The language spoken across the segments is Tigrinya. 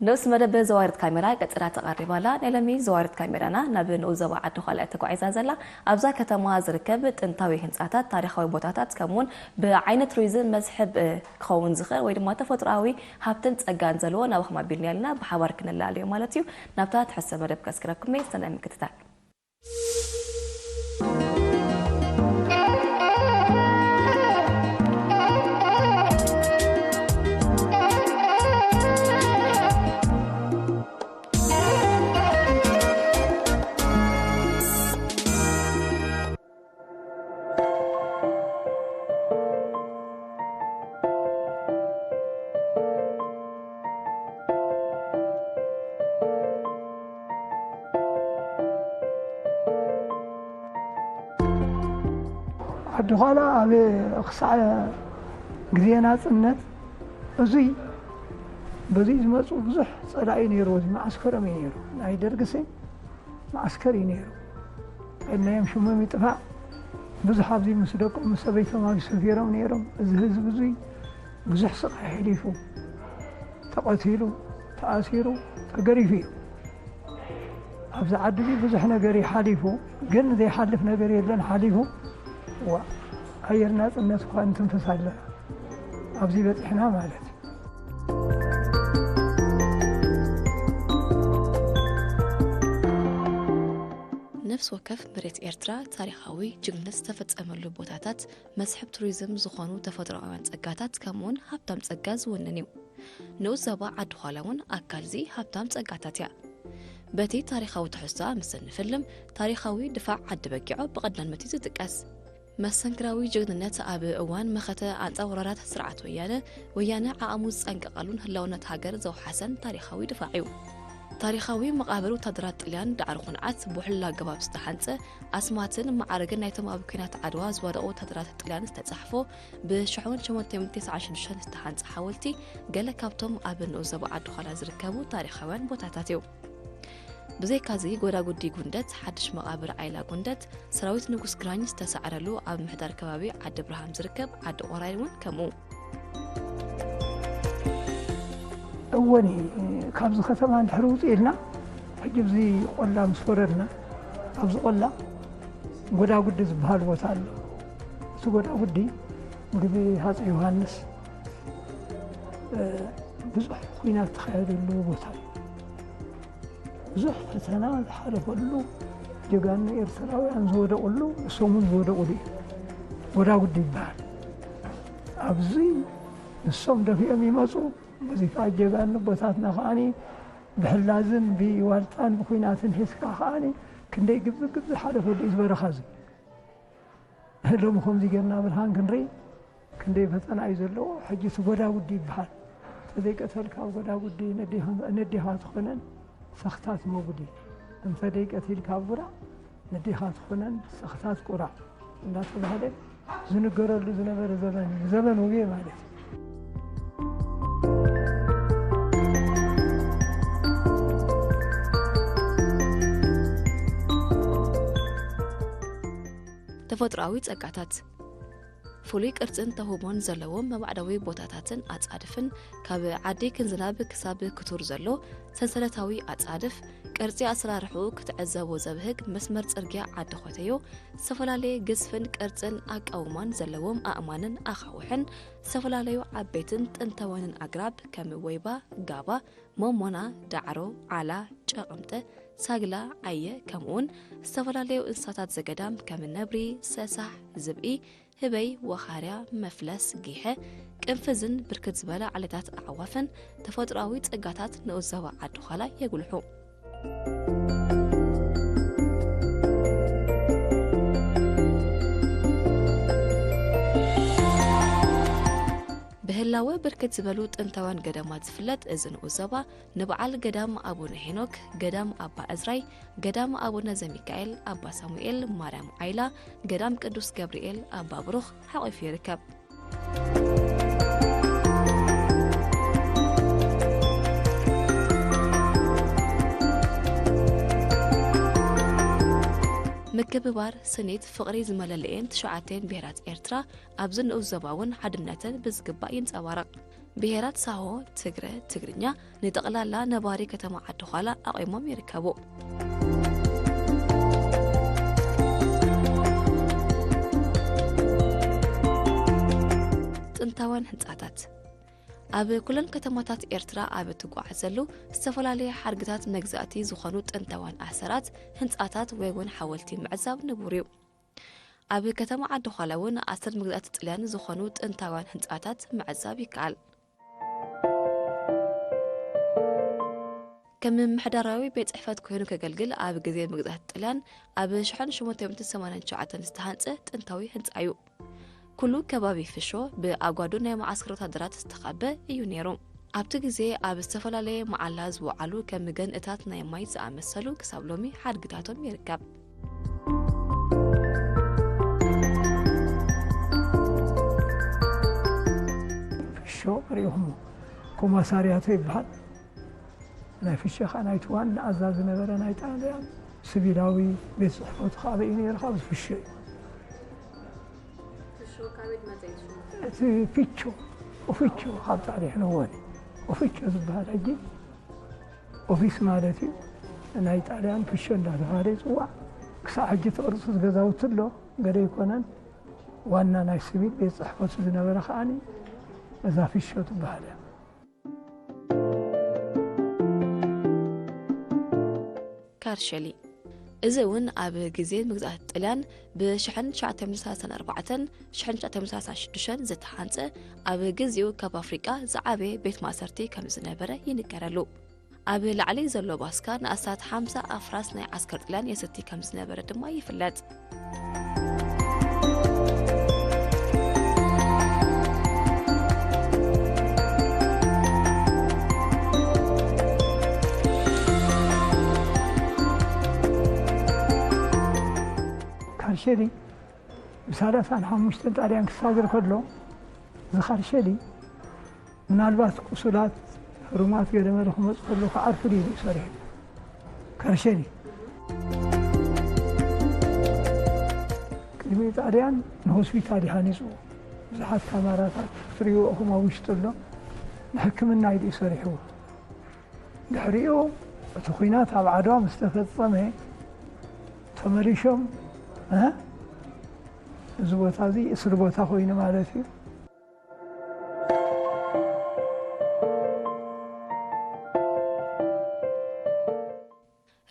ንኡስ መደብ ዘዋሪት ካሜራ ቀጺላ ተቐሪባ ኣላ። ናይ ሎሚ ዘዋሪት ካሜራና ናብ ንኡስ ዞባ ዓዲ ዃላ እያ ተጓዒዛ ዘላ። ኣብዛ ከተማ ዝርከብ ጥንታዊ ህንጻታት፣ ታሪኻዊ ቦታታት፣ ከምኡውን ብዓይነት ቱሪዝም መስሕብ፣ እ፣ ክኸውን ዝኽእል ወይ ድማ ተፈጥሮኣዊ ሃብትን ጸጋን ዘለዎ ናባኹም ኣቢልና ኣለና። ብሓባር ክነላልዮ ማለት እዩ። ናብታ ትሕዝቶ መደብ ከስግረኩም እየ። ሰናይ ምክትታል። ዓዲ ዃላ ኣብ ክሳዕ ግዜ ናጽነት እዙይ በዙይ ዝመፁ ብዙሕ ፀላኢ ነይሩ። እዚ መዓስከሮም እዩ ነይሩ። ናይ ደርግሲ መዓስከር እዩ ነይሩ። ዕድመዮም ሽሞም ይጥፋእ። ብዙሕ ኣብዚ ምስ ደቆም ምስ ሰበይቶም ኣብዚ ሰፊሮም ነይሮም። እዚ ህዝቢ እዙይ ብዙሕ ስቃይ ሕሊፉ፣ ተቐቲሉ፣ ተኣሲሩ፣ ተገሪፉ እዩ። ኣብዚ ዓዲ እዚ ብዙሕ ነገር እዩ ሓሊፉ፣ ግን ዘይሓልፍ ነገር የለን። ሓሊፉ ዋ ኣየር ናፅነት እኳ እንትንፍስ ኣለና ኣብዚ በፂሕና ማለት እዩ። ነፍሲ ወከፍ መሬት ኤርትራ ታሪኻዊ ጅግንነት ዝተፈጸመሉ ቦታታት፣ መስሕብ ቱሪዝም ዝኾኑ ተፈጥሮኣውያን ጸጋታት፣ ከምኡውን ሃብታም ጸጋ ዝውንን እዩ። ንኡስ ዞባ ዓዲ ዃላ እውን ኣካል እዚ ሃብታም ጸጋታት እያ። በቲ ታሪኻዊ ትሕዝቶኣ ምስ እንፍልም፣ ታሪኻዊ ድፋዕ ዓዲ በጊዖ ብቐዳምነት እዩ ዝጥቀስ። መስተንክራዊ ጅግንነት ኣብ እዋን መኸተ ኣንጻር ወራራት ስርዓት ወያነ፣ ወያነ ዓቕሙ ዝጸንቀቐሉን ህላውነት ሃገር ዘውሓሰን ታሪኻዊ ድፋዕ እዩ። ታሪኻዊ መቓብር ወታደራት ጥልያን ዳዕሮ ኹንዓት ብውሕሉል ኣገባብ ዝተሓንጸ፣ ኣስማትን መዓርግን ናይቶም ኣብ ኲናት ዓድዋ ዝወደቑ ወታደራት ጥልያን ዝተጻሕፎ፣ ብሽሕን ሸሞንተ ሚእትን ተስዓን ሽዱሽተን ዝተሓንጸ ሓወልቲ፣ ገለ ካብቶም ኣብ ንኡስ ዞባ ዓዲ ዃላ ዝርከቡ ታሪኻውያን ቦታታት እዩ። ብዘይካዚ፣ ጎዳጉዲ ጉንደት፣ ሓድሽ መቓብር ዓይላ ጉንደት፣ ሰራዊት ንጉስ ግራኝ ዝተሳዕረሉ ኣብ ምሕዳር ከባቢ ዓዲ ብርሃን ዝርከብ ዓዲ ቆራይ እውን ከምኡ። እወኒ፣ ካብዚ ከተማ እንድሕር ውፅእ ኢልና፣ ሕጂ ኣብዚ ቆላ ምስ ወረድና፣ ኣብዚ ቆላ ጎዳጉዲ ዝበሃል ቦታ ኣሎ። እቲ ጎዳጉዲ ግዜ ሃፀይ ዮሃንስ፣ እ፣ ብዙሕ ኲናት ዝተኻየደሉ ቦታ እዩ። ብዙሕ ፈተና ዝሓለፈሉ፣ ጀጋኑ ኤርትራውያን ዝወደቑሉ፣ ንሶም እውን ዝወደቑሉ እዩ። ጎዳጉዲ ይበሃል። ኣብዚ ንሶም ደፊኦም ይመፁ። በዚ ከዓ ጀጋኑ ኣቦታትና ከዓኒ ብሕላዝን ብዋልታን ብኲናትን ሒዝካ ከዓኒ ክንደይ ግብዚ ግብዚ ሓለፈሉ እዩ ዝበረኻ እዚ። ሎሚ ከምዚ ጌርና ብርሃን ክንርኢ ክንደይ ፈተና እዩ ዘለዎ። ሕጂ እቲ ጎዳጉዲ ይበሃል። እንተዘይቀተልካ ኣብ ጎዳጉዲ ነዴኻ፣ ነዴኻ ትኾነን ሰኽታት መጉዲ። እንተደይቀቲልካ ኣብ ጉራ ነዴኻ ትኾነን ሰኽታት ቁራዕ እንዳተባህለ ዝንገረሉ ዝነበረ ዘመን እዩ። ዘመን ውቤ ማለት እዩ። ተፈጥሮኣዊ ጸጋታት። ፍሉይ ቅርጽን ተውህቦን ዘለዎም መባዕዳዊ ቦታታትን ኣጻድፍን፣ ካብ ዓዲ ክንዝናብ ክሳብ ክቱር ዘሎ ሰንሰለታዊ ኣጻድፍ፣ ቅርጺ ኣሰራርሕኡ ክትዕዘቦ ዘብህግ መስመር ጽርግያ ዓዲ ኾተዮ፣ ዝተፈላለየ ግዝፍን ቅርጽን ኣቃውማን ዘለዎም ኣእማንን ኣኻውሕን፣ ዝተፈላለዩ ዓበይትን ጥንታውያንን ኣግራብ ከም ወይባ፣ ጋባ፣ ሞሞና፣ ዳዕሮ፣ ዓላ፣ ጨቕምጠ፣ ሳግላ፣ ዓየ፣ ከምኡውን ዝተፈላለዩ እንስሳታት ዘገዳም ከም ነብሪ፣ ሰሳሕ፣ ዝብኢ፣ ህበይ፣ ወኻርያ፣ መፍለስ፣ ጊሐ፣ ቅንፍዝን ብርክት ዝበላ ዓሌታት ኣዕዋፍን ተፈጥሮኣዊ ጸጋታት ንኡስ ዞባ ዓዲ ዃላ የጉልሑ። ብህላወ ብርክት ዝበሉ ጥንታውያን ገዳማት ዝፍለጥ እዚ ንኡስ ዞባ፣ ንበዓል ገዳም ኣቡነ ሄኖክ፣ ገዳም ኣባ እዝራይ፣ ገዳም ኣቡነ ዘሚካኤል፣ ኣባ ሳሙኤል፣ ማርያም ዓይላ፣ ገዳም ቅዱስ ገብርኤል፣ ኣባ ብሩኽ ሓቒፉ ይርከብ። ምክብባር፣ ስኒት፣ ፍቕሪ ዝመለለኤን ትሽዓተን ብሄራት ኤርትራ ኣብዚ ንኡስ ዞባ እውን ሓድነተን ብዝግባእ ይንጸባረቕ። ብሄራት ሳሆ፣ ትግረ፣ ትግርኛ ንጠቕላላ ነባሪ ከተማ ዓዲ ዃላ ኣቑሞም ይርከቡ። ጥንታውያን ህንጻታት። ኣብ ኩለን ከተማታት ኤርትራ ኣብ እትጓዓዘሉ፣ ዝተፈላለየ ሓድግታት መግዛእቲ ዝኾኑ ጥንታውያን ኣሰራት፣ ህንጻታት ወይ እውን ሓወልቲ ምዕዛብ ንቡር እዩ። ኣብ ከተማ ዓዲ ዃላ እውን ኣሰር መግዛእቲ ጥልያን ዝኾኑ ጥንታውያን ህንጻታት ምዕዛብ ይከኣል። ከም ምምሕዳራዊ ቤት ጽሕፈት ኮይኑ ከገልግል ኣብ ግዜ መግዛእቲ ጥልያን ኣብ ሽሕን ሽሞንተ ሚእትን ሰማንያን ትሽዓተን ዝተሃንጸ ጥንታዊ ህንጻ እዩ። ኩሉ ከባቢ ፍሾ ብኣጓዱ ናይ መዓስከር ወታደራት ዝተኸበ እዩ ነይሩ። ኣብቲ ግዜ ኣብ ዝተፈላለየ መዓላ ዝወዓሉ ከም ገንእታት ናይ ማይ ዝኣመሰሉ ክሳብ ሎሚ ሓድግታቶም ይርከብ። ፍሾ ርኢኹሞ ኮማሳርያቶ ይበሃል። ናይ ፍሸ ከዓ ናይቲ ዋና ኣዛዚ ዝነበረ ናይ ጣልያን ስቪላዊ ቤት ፅሕፈቱ ከዓ በይ ነይሩ ካብ ፍሸ እዩ። እቲ ፊቾ ኦፊቾ ካብ ጣልያን ወዲ ኦፊቾ ዝበሃል ሕጂ ኦፊስ ማለት እዩ። ናይ ጣልያን ፍሾ እንዳተባሃለ ይፅዋዕ። ክሳዕ ሕጂ ተቕርፁ ዝገዛውቲ ኣሎ ገለ ይኮነን። ዋና ናይ ስቪል ቤት ፅሕፈቱ ዝነበረ ከዓኒ እዛ ፍሾ ትበሃል እያ። ካርሸሊ። እዚ እውን ኣብ ግዜ መግዛእቲ ጥልያን ብ1934-1936 ዝተሓንጸ ኣብ ግዜኡ ካብ ኣፍሪቃ ዝዓበየ ቤት ማእሰርቲ ከም ዝነበረ ይንገረሉ። ኣብ ላዕሊ ዘሎ ባስካ ንኣስታት ሓምሳ ኣፍራስ ናይ ዓስከር ጥልያን የሰቲ ከም ዝነበረ ድማ ይፍለጥ። ካርሸሊ ብሳላሳን ሓሙሽተን ጣልያን ክሳገር ከሎ እዚ ካርሸሊ ምናልባት ቁሱላት ሕሩማት ገለመለ ክመፁ ከሎ ክዓርፉ ድዩ ሰሪሑ ካርሸሊ ቅድሚ ጣልያን ንሆስፒታል ይሃኒፅዎ ብዙሓት ካማራታት ክትሪእዎ እኹም ኣብ ውሽጡ ኣሎ ንሕክምና ኢሉ ሰሪሕዎ ድሕሪኡ እቲ ኩናት ኣብ ዓድዋ ምስ ተፈጸመ ተመሊሾም እዚ ቦታ እዚ እስሪ ቦታ ኮይኑ ማለት እዩ።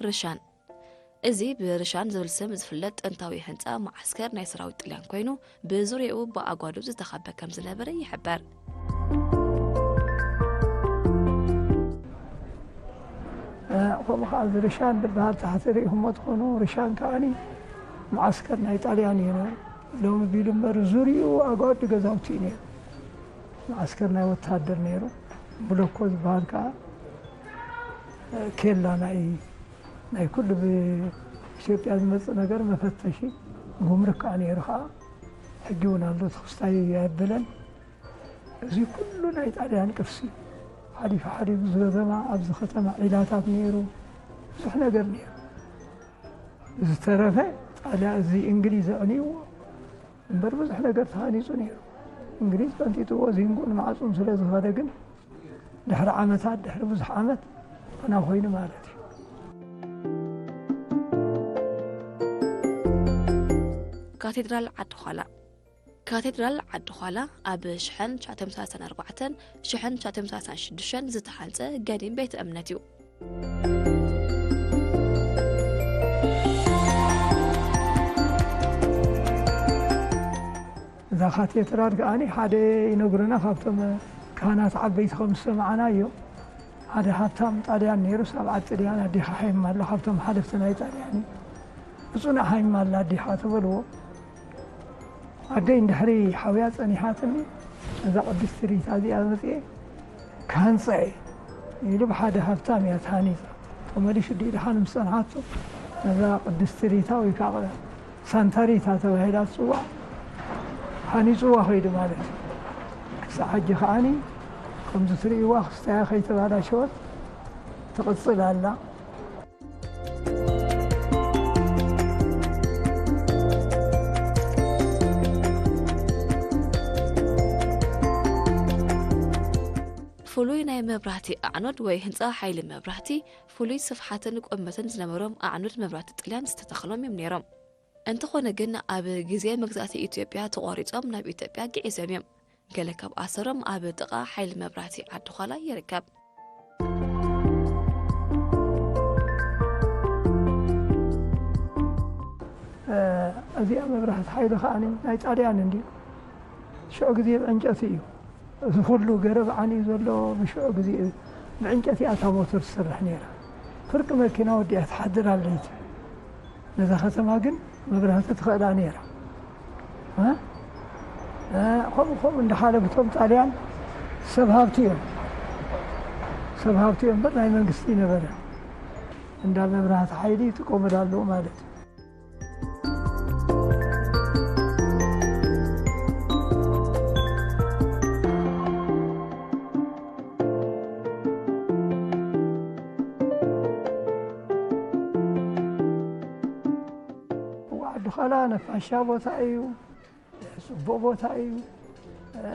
ርሻን እዚ ብርሻን ዝብል ስም ዝፍለጥ ጥንታዊ ህንጻ መዓስከር ናይ ሰራዊት ጥልያን ኮይኑ ብዙርያኡ ብኣጓዱ ዝተኸበ ከም ዝነበረ ይሕበር። ከምኡ ከዓ እዚ ርሻን ዝበሃል ታሕቲ ርኢኹሞ ትኾኑ ርሻን ከዓኒ መዓስከር ናይ ጣልያን እዩ ነይሩ። ሎሚ ቢሉ እምበር ዙርያኡ ኣጓዱ ገዛውቲ እዩ ነይሩ። መዓስከር ናይ ወታደር ነይሩ። ብሎኮ ዝበሃል ከዓ ኬላ ናይ ናይ ኩሉ ብኢትዮጵያ ዝመፅእ ነገር መፈተሺ ጉምርክ ከዓ ነይሩ ከዓ ሕጂ እውን ኣሎ ተክስታይ ኣይበለን እዚ ኩሉ ናይ ጣልያን ቅርሲ ሓሊፉ ሓሊፉ ዝገዘማ ኣብዚ ከተማ ዒላታት ነይሩ ብዙሕ ነገር ነይሩ ዝተረፈ ጣልያ እዚ እንግሊዝ ኣዕንይዎ እምበር ብዙሕ ነገር ተሃኒፁ ነይሩ። እንግሊዝ ቀንጢጥዎ ዚንጉን ማዕፁን ስለ ዝኸደ ግን ድሕሪ ዓመታት ድሕሪ ብዙሕ ዓመት ኣና ኮይኑ ማለት እዩ። ካቴድራል ዓዲ ዃላ። ካቴድራል ዓዲ ዃላ ኣብ ሽሕን ትሽዓተ ሚእትን ሰላሳን ኣርባዕተን ሽሕን ትሽዓተ ሚእትን ሰላሳን ሽዱሽተን ዝተሃንፀ ገዲም ቤተ እምነት እዩ። እዛ ካቴድራል ከዓኒ ሓደ ይነግሩና ካብቶም ካህናት ዓበይቲ ከም ዝሰማዕናዮ ሓደ ሃብታም ጣልያን ነይሩ ሳብ ዓዲ ጥልያን ኣዴኻ ሓይማ ኣላ ካብቶም ሓለፍቲ ናይ ጣልያን እዩ ብፁናዕ ሃይማ ኣላ ኣዴኻ ተበልዎ ኣደይ እንድሕሪ ሓውያ ጸኒሓትኒ እዛ ቅድስቲ ሪታ እዚኣ መጽኤ ክሃንጻ እየ ኢሉ ብሓደ ሃብታም እያ ተሃኒጻ። ተመሊሱ ድዩ ደሓን ምስ ጸንሓቶ ነዛ ቅድስቲ ሪታ ወይ ከዓ ሳንታ ሪታ ተባሂላ ትጽዋዕ ሃኒጽዋ ከይዱ ማለት እዩ። ክሳዕ ሕጂ ከዓኒ ከምዚ ትርእይዋ ክስታያ ከይተባላሸወት ትቕጽል ኣላ። ፍሉይ ናይ መብራህቲ ኣዕኑድ ወይ ህንፃ ሓይሊ መብራህቲ ፍሉይ ስፍሓትን ቁመትን ዝነበሮም ኣዕኑድ መብራህቲ ጥልያን ዝተተኽሎም እዮም ነይሮም። እንተኾነ ግን ኣብ ግዜ መግዛእቲ ኢትዮጵያ ተቋሪጾም ናብ ኢትዮጵያ ግዒዞም እዮም። ገለ ካብ ኣሰሮም ኣብ ጥቓ ሓይሊ መብራህቲ ዓዲ ዃላ ይርከብ። እዚኣ መብራህቲ ሓይሊ ከዓኒ ናይ ጣልያን እንዲ ሽዑ ግዜ ብዕንጨቲ እዩ። እዚ ኩሉ ገረብ ዓንዩ ዘሎ ብሽዑ ግዜ እዩ። ብዕንጨቲ እያ እታ ሞተር ትሰርሕ ነይራ። ፍርቂ መኪና ወዲኣ ትሓድር ኣለይቲ። ነዛ ከተማ ግን መብራህቲ ትኸእላ ነይራ። እ? እ፣ ከምኡ ከምኡ እንዳሓለፉ እቶም ጣልያን ሰብ ሃብቲ እዮም። ሰብ ሃብቲ እዮም እምበር ናይ መንግስቲ ይነበረ። እንዳ መብራህቲ ሓይሊ ይጥቀሙላ ኣለዉ ማለት እዩ። ዓዲ ዃላ ነፋሻ ቦታ እዩ። ጽቡቕ ቦታ እዩ። እ፣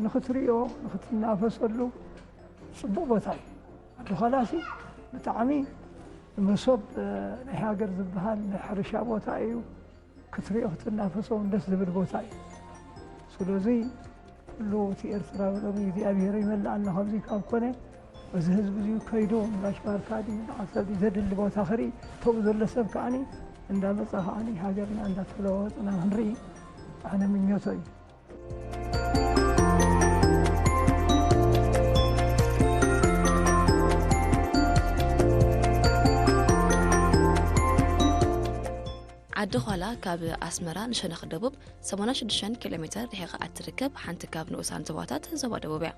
ንኽትሪኦ፣ ንኽትናፈሰሉ ጽቡቕ ቦታ እዩ። ዓዲ ዃላሲ ብጣዕሚ መሶብ፣ እ፣ ናይ ሃገር ዝበሃል ናይ ሕርሻ ቦታ እዩ። ክትሪኦ ክትናፈሶ እውን ደስ ዝብል ቦታ እዩ። ስለዚ ኩሉ እቲ ኤርትራዊ ሎሚ እግዚኣብሔር ይመልኣና ከምዚ ካብ ኮነ፣ እዚ ህዝቢ እዚ ከይዱ ንጋሽ ባርካ ድዩ ንዓሰብ ድዩ ዘድሊ ቦታ ክርኢ፣ እቶም ዘሎ ሰብ ከዓኒ እንዳመጻ ከዓኒ ሃገርና እንዳተለዋወጥና ክንርኢ ኣነ ምኞቶ እዩ። ዓዲ ዃላ ካብ ኣስመራ ንሸነኽ ደቡብ ሰማንያ ሽዱሽተ ኪሎ ሜተር ርሒቓ እትርከብ ሓንቲ ካብ ንኡሳን ዞባታት ዞባ ደቡብ እያ።